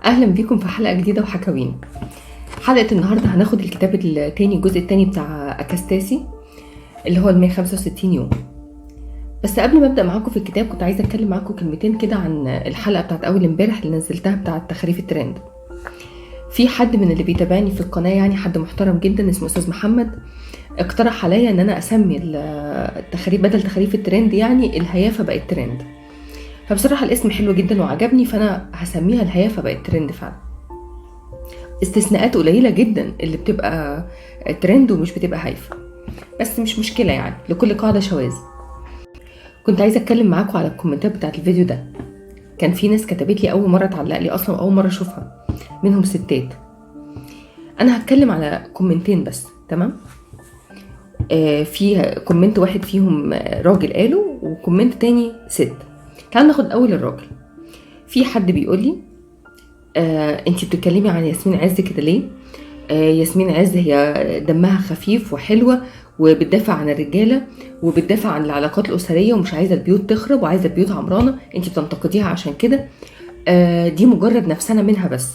اهلا بيكم في حلقة جديدة وحكاوينا. حلقة النهارده هناخد الكتاب التاني، الجزء التاني بتاع اكاستاسي اللي هو ال 165 يوم. بس قبل ما ابدا معاكم في الكتاب كنت عايزه اتكلم معاكم كلمتين كده عن الحلقة بتاعت اول امبارح اللي نزلتها بتاعت تخريف الترند. في حد من اللي بيتابعني في القناة، يعني حد محترم جدا اسمه استاذ محمد، اقترح عليا ان انا اسمي التخريف بدل تخريف الترند يعني الهيافه بقت ترند. فبصراحة الاسم حلو جدا وعجبني، فانا هسميها الهيافه بقت ترند فعلا. استثناءات قليله جدا اللي بتبقى ترند ومش بتبقى هايفة، بس مش مشكلة، يعني لكل قاعدة شواذ. كنت عايزه اتكلم معاكم على الكومنتات بتاعت الفيديو ده. كان في ناس كتبت لي اول مرة تعلق لي اصلا، اول مرة اشوفها، منهم ستات. انا هتكلم على كومنتين بس، تمام؟ في comment واحد فيهم راجل قاله، و comment تاني ست. تعال ناخد اول الراجل. في حد بيقول لي انتي بتتكلمي عن ياسمين عز كده ليه؟ ياسمين عز هي دمها خفيف وحلوه وبتدافع عن الرجالة وبتدافع عن العلاقات الاسرية ومش عايزه البيوت تخرب وعايزه البيوت عمرانه، انتي بتنتقديها عشان كده. دي مجرد نفسنا منها بس.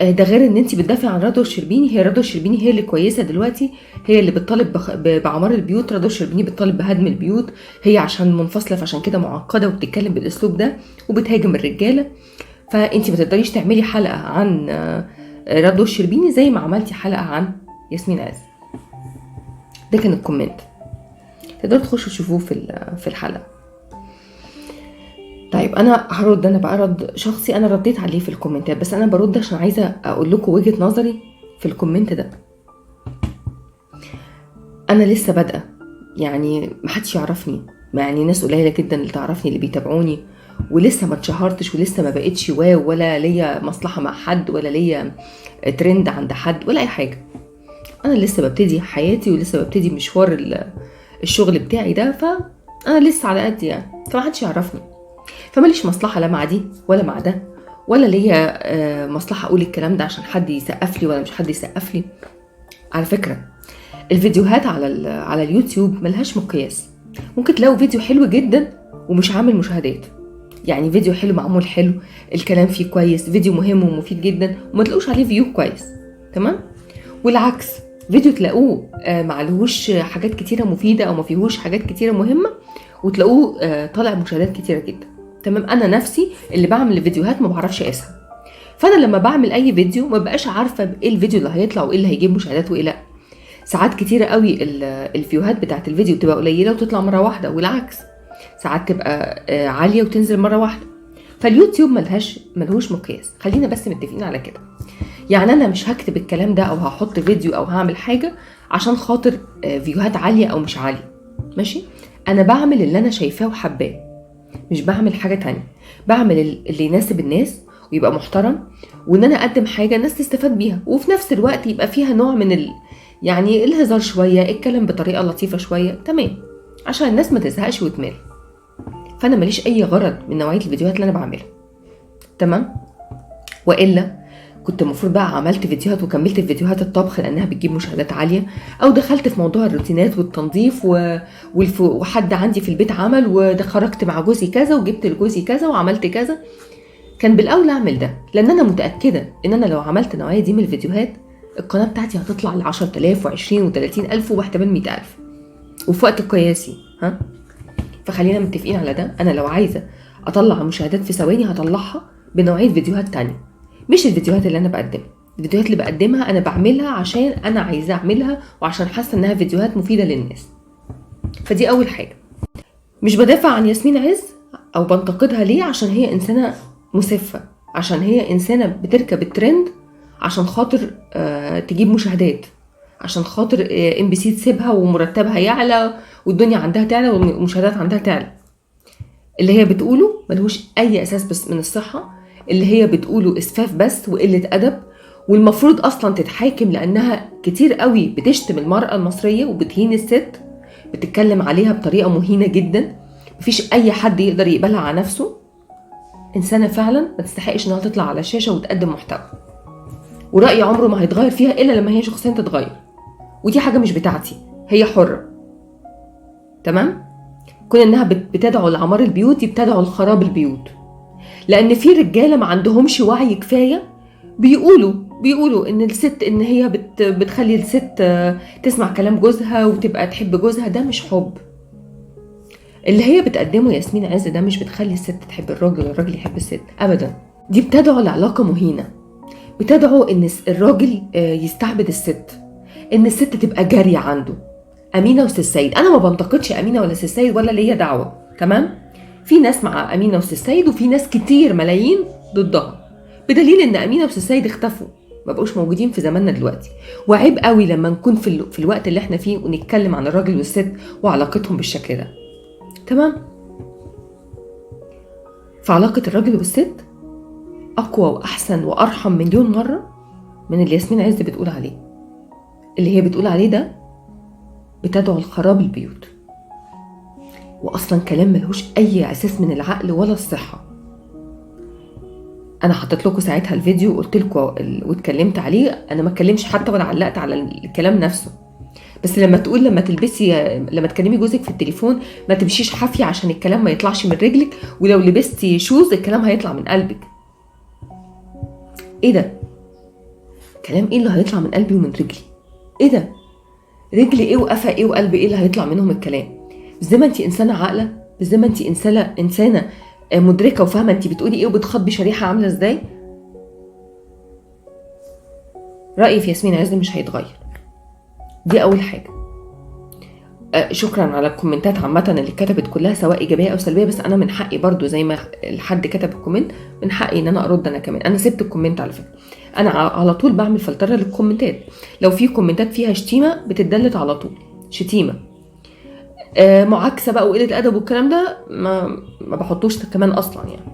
ده غير ان انتي بتدافعي عن رضوى الشربيني. هي رضوى الشربيني هي اللي كويسة دلوقتي، هي اللي بتطالب بعمار البيوت. رضوى الشربيني بتطالب بهدم البيوت، هي عشان منفصلة فعشان كده معقدة وبتتكلم بالاسلوب ده وبتهاجم الرجالة. فانتي ما تقدريش تعملي حلقة عن رضوى الشربيني زي ما عملتي حلقة عن ياسمين عز. ده كان ال comment، تقدروا تخشوا تشوفوه في الحلقة. طيب انا هرد، انا بقى رد شخصي، انا رديت عليه في الكومنتات، بس انا برد عشان عايزه اقول لكم وجهه نظري في ال comment ده. انا لسه بادئه، يعني محدش يعرفني، يعني ناس قليله جدا اللي تعرفني اللي بيتابعوني، ولسه ما اتشهرتش ولسه ما بقتش wow، ولا ليا مصلحة مع حد ولا ليا ترند عند حد ولا اي حاجة. انا لسه ببتدي حياتي ولسه ببتدي مشوار الشغل بتاعي ده، فانا لسه على قد يعني، فمحدش يعرفني، فماليش مصلحة لا مع دي ولا مع ده، ولا ليا مصلحة اقول الكلام ده عشان حد يسقف لي ولا مش حد يسقف لي. على فكرة الفيديوهات على اليوتيوب ملهاش مقياس، ممكن تلاقوا فيديو حلو جدا ومش عامل مشاهدات، يعني فيديو حلو معمول حلو، الكلام فيه كويس، فيديو مهم ومفيد جدا وما تلاقوش عليه view كويس، تمام؟ والعكس فيديو تلاقوه معلهوش حاجات كتيرة مفيدة او ما فيهوش حاجات كتيرة مهمة وتلاقوه طالع مشاهدات كتيرة جدا، تمام؟ انا نفسي اللي بعمل الفيديوهات ما بعرفش اقيسها، فانا لما بعمل اي فيديو ما بقاش عارفه ايه الفيديو اللي هيطلع وايه اللي هيجيب مشاهدات وايه لا. ساعات كتيرة قوي الفيوهات بتاعت الفيديو بتبقى قليله وتطلع مرة واحدة، والعكس ساعات تبقى عالية وتنزل مرة واحدة. فاليوتيوب ملهوش مقياس، خلينا بس متفقين على كده. يعني انا مش هكتب الكلام ده او هحط فيديو او هعمل حاجة عشان خاطر فيوهات عالية او مش عالية، ماشي؟ انا بعمل اللي انا شايفاه وحباه، مش بعمل حاجة تانية. بعمل اللي يناسب الناس ويبقى محترم، وان انا اقدم حاجة الناس تستفاد بيها، وفي نفس الوقت يبقى فيها نوع من يعني الهزار شوية، الكلام بطريقة لطيفة شوية، تمام، عشان الناس ما تزهقش وتمل. فانا ماليش اي غرض من نوعية الفيديوهات اللي انا بعملها، تمام؟ والا كنت المفروض بقى عملت فيديوهات وكملت فيديوهات الطبخ لانها بتجيب مشاهدات عالية، او دخلت في موضوع الروتينات والتنظيف وحد عندي في البيت عمل وخرجت مع جوزي كذا وجبت لجوزي كذا وعملت كذا. كان بالاولى اعمل ده، لان انا متاكدة ان انا لو عملت النوعية دي من الفيديوهات القناة بتاعتي هتطلع ل 10000 و20 و30000 واحتمال 100000 وفي وقت قياسي. ها، فخلينا متفقين على ده. انا لو عايزه اطلع مشاهدات في ثواني هطلعها بنوعيه فيديوهات تانية، مش الفيديوهات اللي انا بقدمها. الفيديوهات اللي بقدمها انا بعملها عشان انا عايزه اعملها وعشان حاسه انها فيديوهات مفيدة للناس. فدي اول حاجة. مش بدافع عن ياسمين عز او بنتقدها ليه؟ عشان هي انسانه مسفه، عشان هي انسانه بتركب الترند عشان خاطر تجيب مشاهدات، عشان خاطر MBC تسيبها ومرتبها يعلى والدنيا عندها تعلى والمشاهدات عندها تعلى. اللي هي بتقوله ملهوش اي اساس بس من الصحة، اللي هي بتقوله اسفاف بس وقلة ادب، والمفروض اصلا تتحاكم لانها كتير قوي بتشتم المراة المصرية وبتهين الست، بتتكلم عليها بطريقة مهينة جدا، مفيش اي حد يقدر يقبلها على نفسه. انسانه فعلا ما تستحقش انها تطلع على الشاشة وتقدم محتوى، ورايي عمره ما هيتغير فيها الا لما هي شخصيا تتغير، ودي حاجة مش بتاعتي، هي حره، تمام؟ كون انها بتدعو لعمار البيوت دي بتدعو لخراب البيوت. لان في رجاله ما عندهمش وعي كفاية بيقولوا ان الست، ان هي بتخلي الست تسمع كلام جوزها وتبقى تحب جوزها. ده مش حب. اللي هي بتقدمه ياسمين عز ده مش بتخلي الست تحب الراجل والراجل يحب الست ابدا. دي بتدعو لعلاقة مهينة، بتدعو ان الراجل يستعبد الست، ان الست تبقى جارية عنده. امينه وسي السيد، انا ما بنتقدش امينه ولا سي السيد ولا ليا دعوه، تمام؟ في ناس مع امينه وسي السيد وفي ناس كتير ملايين ضدها، بدليل ان امينه وسي السيد اختفوا، ما بقوش موجودين في زماننا دلوقتي. وعيب قوي لما نكون في الوقت اللي احنا فيه ونتكلم عن الراجل والست وعلاقتهم بالشكل ده، تمام؟ فعلاقه الراجل والست اقوى واحسن وارحم مليون مرة من اللي ياسمين عز بتقول عليه. اللي هي بتقول عليه ده بتدعو لخراب البيوت، واصلا كلام ملهوش اي اساس من العقل ولا الصحة. انا حطيت لكم ساعتها الفيديو وقلت لكم واتكلمت عليه، انا ما اتكلمش حتى ولا علقت على الكلام نفسه. بس لما تقول لما تلبسي، لما تكلمي جوزك في التليفون ما تمشيش حافية عشان الكلام ما يطلعش من رجلك، ولو لبستي shoes الكلام هيطلع من قلبك. ايه ده؟ كلام ايه اللي هيطلع من قلبي ومن رجلي؟ ايه ده؟ رجلي ايه وقفا ايه وقلبي ايه اللي هيطلع منهم الكلام؟ زي ما انت انسانه عاقلة، زي ما انت انسانه مدركه وفاهمه انت بتقولي ايه وبتخاطبي شريحة عامله ازاي. رايي في ياسمين عز مش هيتغير، دي اول حاجة. شكرا على الكومنتات عامة اللي كتبت كلها سواء ايجابية او سلبية، بس انا من حقي برضو زي ما الحد كتب ال comment من حقي ان انا ارد. انا كمان انا سبت ال comment على فكرة، انا على طول بعمل فلترة للكومنتات. لو في كومنتات فيها شتيمه بتدلت على طول، شتيمه معاكسة بقى وقلة ادب والكلام ده ما بحطوش كمان اصلا يعني.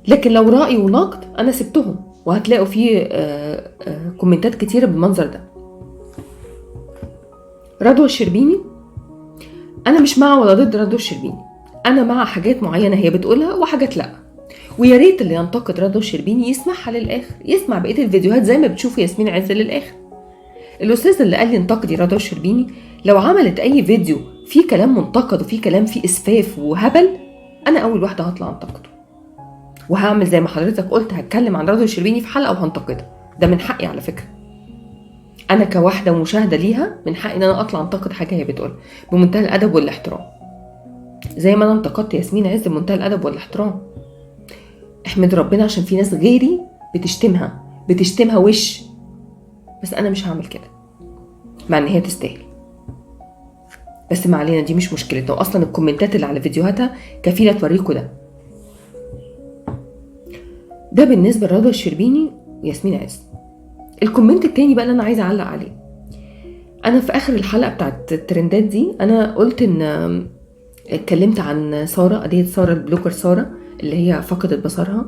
لكن لو راي ونقد انا سبتهم، وهتلاقوا فيه كومنتات كتيرة بالمنظر ده. رضوى الشربيني، انا مش مع ولا ضد رضوى الشربيني، انا مع حاجات معينة هي بتقولها وحاجات لا. ويا ريت اللي ينتقد رضوى الشربيني يسمعها للاخر، يسمع بقية الفيديوهات زي ما بتشوفوا ياسمين عز للاخر. الاستاذ اللي قال لي انتقدي رضوى الشربيني، لو عملت اي فيديو فيه كلام منتقد وفيه كلام فيه اسفاف وهبل، انا اول واحدة هطلع انتقده، وهعمل زي ما حضرتك قلت، هتكلم عن رضوى الشربيني في حلقة وهنتقدها. ده من حقي على فكرة، انا كواحده مشاهده ليها من حقي ان انا اطلع انتقد حاجة هي بتقولها بمنتهى الادب والاحترام، زي ما انا انتقدت ياسمين عز بمنتهى الادب والاحترام. احمد ربنا عشان في ناس غيري بتشتمها وش، بس انا مش هعمل كده مع ان هي تستاهل. بس ما علينا، دي مش مشكلتنا، واصلا الكومنتات اللي على فيديوهاتها كفيله توريكوا ده. ده بالنسبة لرضوى الشربيني وياسمين عز. ال comment التاني بقى اللي انا عايزه اعلق عليه، انا في اخر الحلقة بتاعت الترندات دي انا قلت ان اتكلمت عن ساره، قضية ساره ال blogger ساره اللي هي فقدت بصرها.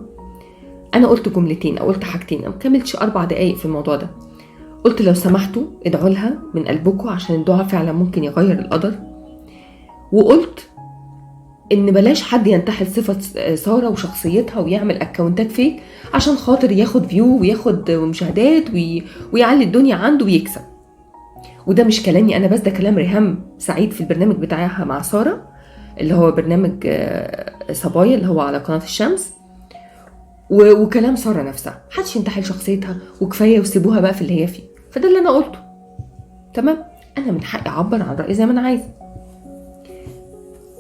انا قلت جملتين او قلت حاجتين، ما كملتش 4 دقايق في الموضوع ده. قلت لو سمحتوا ادعوا لها من قلبكم عشان الدعاء فعلا ممكن يغير القدر، وقلت ان بلاش حد ينتحل صفة ساره وشخصيتها ويعمل اكونتات fake عشان خاطر ياخد view وياخد مشاهدات ويعلي الدنيا عنده ويكسب. وده مش كلامي انا بس، ده كلام ريهام سعيد في البرنامج بتاعها مع ساره اللي هو برنامج صبايا اللي هو على قناة الشمس، وكلام ساره نفسها. محدش ينتحل شخصيتها وكفاية، وسيبوها بقى في اللي هي فيه. فده اللي انا قلته، تمام؟ انا من حقي اعبر عن رايي زي ما انا عايزه.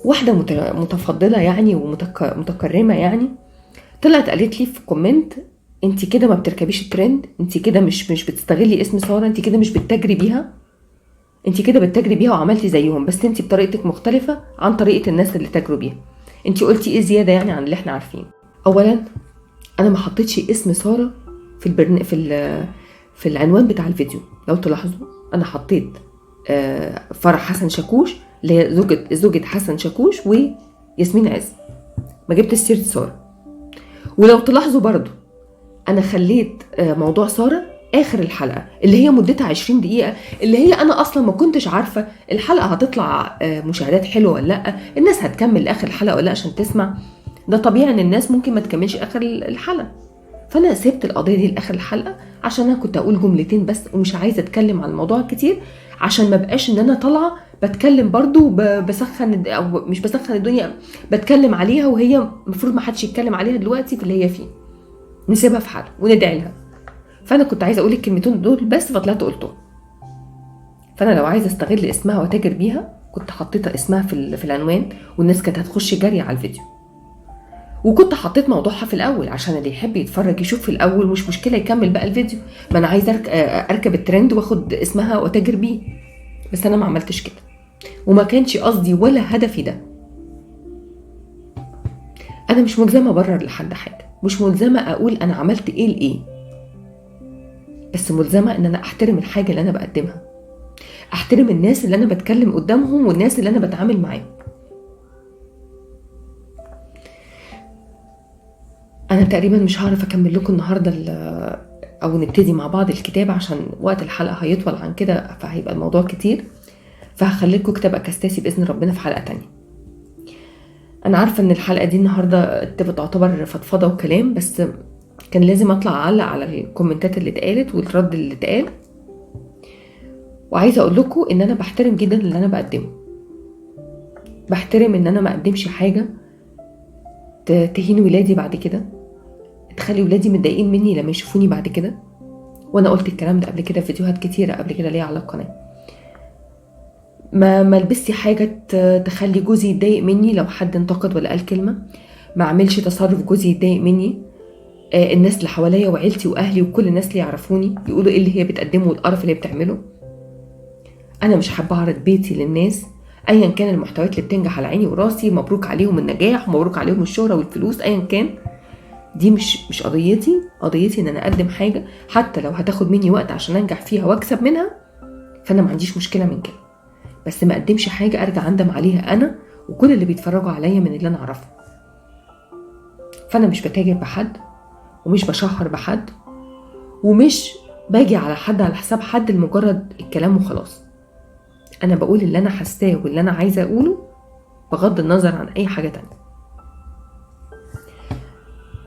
واحدة متفضله يعني ومتكرمه يعني، طلعت قالت لي في comment انت كده ما بتركبيش الترند، انت كده مش بتستغلي اسم ساره، انت كده مش بتتاجري بيها، انت كده بتتاجري بيها وعملتي زيهم، بس انت بطريقتك مختلفة عن طريقه الناس اللي تاجروا بيها. انت قلتي ايه زيادة يعني عن اللي احنا عارفينه؟ اولا انا ما حطيتش اسم ساره في في العنوان بتاع الفيديو، لو تلاحظوا انا حطيت فرح حسن شاكوش اللي هي زوجة حسن شاكوش وياسمين عز، ما جبتش سيرة سارة. ولو تلاحظوا برضو انا خليت موضوع سارة اخر الحلقة اللي هي مدتها 20 دقيقة، اللي هي انا اصلا ما كنتش عارفة الحلقة هتطلع مشاهدات حلوة ولا لا، الناس هتكمل اخر الحلقة ولا لا عشان تسمع. ده طبيعي ان الناس ممكن ما تكملش اخر الحلقة، فانا سبت القضية دي لاخر الحلقة عشان انا كنت اقول جملتين بس ومش عايزة اتكلم عن الموضوع كتير عشان ما بقاش ان انا طالعة بتكلم برضو بسخن، او مش بسخن الدنيا، بتكلم عليها وهي المفروض ما حدش يتكلم عليها دلوقتي في اللي هي فيه، نسيبها في حالها وندعي لها. فانا كنت عايزه اقول الكلمتين دول بس، فطلعت قلتهم. فانا لو عايزه استغل اسمها واتاجر بيها كنت حطيت اسمها في العنوان، والناس كانت هتخش جري على الفيديو، وكنت حطيت موضوعها في الاول عشان اللي يحب يتفرج يشوف في الاول، مش مشكلة يكمل بقى الفيديو، ما انا عايزه اركب الترند واخد اسمها واتاجر بيه. بس انا ما عملتش كده، وما كانش قصدي ولا هدفي ده. انا مش ملزمة ابرر لحد حاجة، مش ملزمة اقول انا عملت ايه لايه، بس ملزمة ان انا احترم الحاجة اللي انا بقدمها، احترم الناس اللي انا بتكلم قدامهم والناس اللي انا بتعامل معاهم. انا تقريبا مش هعرف اكمل لكم النهارده او نبتدي مع بعض الكتاب عشان وقت الحلقة هيطول عن كده، فهيبقى الموضوع كتير، فهخلي لكم كتاب اكاستاسي باذن ربنا في حلقة تانية. انا عارفه ان الحلقة دي النهارده تبقى تعتبر فضفضة وكلام، بس كان لازم اطلع اعلق على الكومنتات اللي اتقالت والرد اللي اتقال. وعايزه اقول لكم ان انا بحترم جدا اللي انا بقدمه، بحترم ان انا ما اقدمش حاجة تهين ولادي بعد كده، تخلي ولادي متضايقين مني لما يشوفوني بعد كده. وانا قلت الكلام ده قبل كده في فيديوهات كتيرة قبل كده ليا على القناة. ما لبستي حاجة تخلي جوزي يتضايق مني لو حد انتقد ولا قال كلمة، ما اعملش تصرف جوزي يتضايق مني، الناس اللي حواليا وعيلتي واهلي وكل الناس اللي يعرفوني يقولوا ايه اللي هي بتقدمه والقرف اللي هي بتعمله. انا مش حابة اعرض بيتي للناس ايا كان المحتويات اللي بتنجح على عيني وراسي، مبروك عليهم النجاح ومبروك عليهم الشهرة والفلوس ايا كان، دي مش قضيتي. قضيتي ان انا اقدم حاجة حتى لو هتاخد مني وقت عشان انجح فيها واكسب منها، فانا ما عنديش مشكلة من كده، بس ما اقدمش حاجة ارجع اندم عليها انا وكل اللي بيتفرجوا عليا من اللي انا اعرفه. فانا مش بتاجر بحد، ومش بشهر بحد، ومش باجي على حد على حساب حد لمجرد الكلام وخلاص. انا بقول اللي انا حاساه واللي انا عايزه اقوله بغض النظر عن اي حاجة تانية،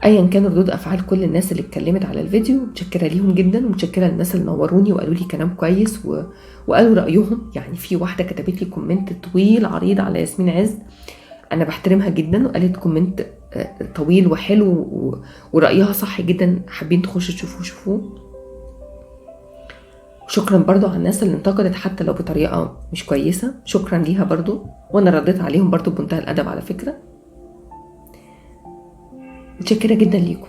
ايا كان ردود افعال كل الناس اللي اتكلمت على الفيديو. متشكره ليهم جدا، ومتشكره للناس اللي نوروني وقالوا لي كلام كويس وقالوا رايهم. يعني في واحدة كتبت لي comment طويل عريض على ياسمين عز، انا بحترمها جدا، وقالت comment طويل وحلو ورايها صح جدا، حابين تخشوا تشوفوه شوفوه. شكرا برضو على الناس اللي انتقدت حتى لو بطريقة مش كويسة، شكرا ليها برضو، وانا رديت عليهم برضو بمنتهى الادب على فكرة. متشكرة جدا ليكم.